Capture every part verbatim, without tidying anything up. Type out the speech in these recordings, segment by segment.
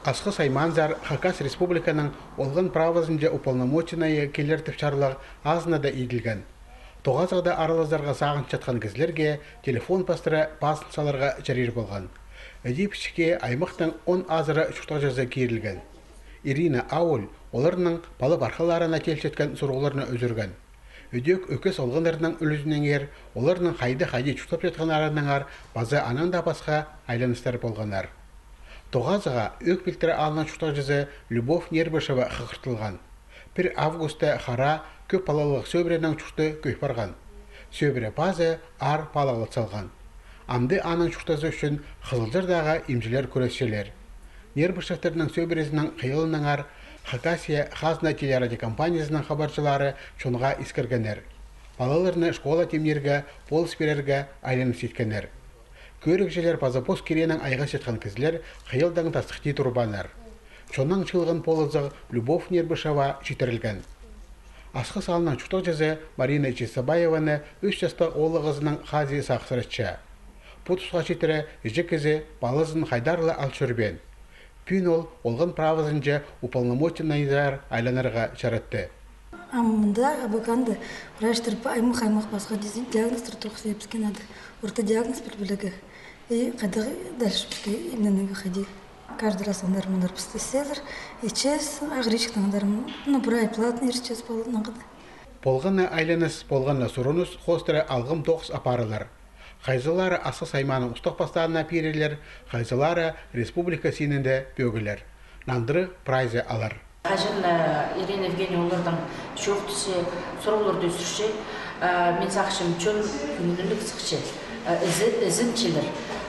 Асхыс аймаанзар Хакас Республиканың олған правазынҷа уполномоченнайы килер тіп чарлығ азынада иділген. Тоғазығда аралазарға сағынчатхан кізілерге телефон пастыра пазын саларға чарир полған. Іди пічікке аймахтың он азыра чуртағҷызы кирілген. Ирина Ауль оларның пала-пархаларына тилчеткен сурығларны ӱзӱрген. Ідӧк ӧкіс олғаннарның ӱлӱзінеңер, оларның хайда-хайди чуртапчатханнарынаңар паза анаң даа пасха айланыстар полғаннар. Тоғазыға Ӧӧк Пилтірі аалның чуртағҷызы Любовь Нербышева хығыртылған. Пір августта хара кӧп палалығ сӧбіренің чурты кӧй парған. Сӧбіре пазы аар палағлат салған. Амды аның чуртазы ӱчӱн Хызылчардағы имҷілер кӱресчелер. Нербышевтернің сӧбірезінің хыйалынаңар Хакасия хазна телерадиокомпаниясының хабарҷылары чонға искіргеннер. Палаларны школа тимнирге, полыс пирерге айланыс иткеннер. Кӧрігҷілер паза пос киренең айғасчатхан кізілер хыйалдаң тастыхти турбааннар. Чоннаң чыылған полызығ Любовь Нербышева читірілген. Асхыс аалның чуртағҷызы Марина Чисабаеваны ӱс частығ оолағызынаң хазии сағыссыратча. Пу тусха читіре іҷе кізі палазын хайдар ла ал чӧрбеен. Пӱӱн ол олған правазынҷа уполномоченнайзар айланарға чаратты. Ам мында Абаканда врачтар па аймах-аймах пасха дизи-, диагнозтар тоғыс ибіскен ады. Орта диагноз пілбілігі. И хайдағ дальше піске имненерге хайди. Каждый раз андар мындар пісті селер. И чес, ағыричтың андар, ну, прай платный ирчес полынағыды. Полғаны айланыс, полғаны сурыныс хоостыра алғым тоғыс апарылар. Хайзылары Асхыс аймааның устағ-пастаанына пирілер, хайзылары республика синінде пӧгілер. Нандырығ прайзы алар. Хаҷан, э, Ирина Евгеньевна оларның чоохтасча, сурығларны ӱзӱрче, э, мин сағынчам, чон кӧңніліг сыхча, э, ізі-, ізінчелер.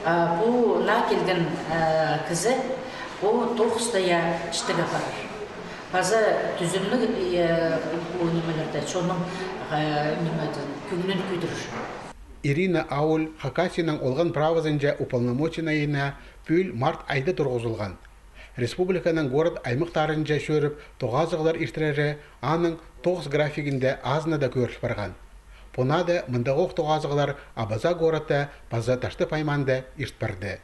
Э, пу наа килген, э, кізі, пу тоғысты я чітіг апарар. Паза тӱзімніг, э, пу нимелерде чонның, э, ниме, кӧңнін кӧдірер. Ирина Ауль Хакасияның олған правазынҷа уполномоченнайына пӱӱл март айда турғызылған. Республиканың город-аймахтарынҷа чӧріп, тоғазығлар иртірері аның тоғыс графигінде азынада кӧріл парған. Пу наада мындағох тоғазығлар Абаза городта паза Таштып аймаанда ирт парды.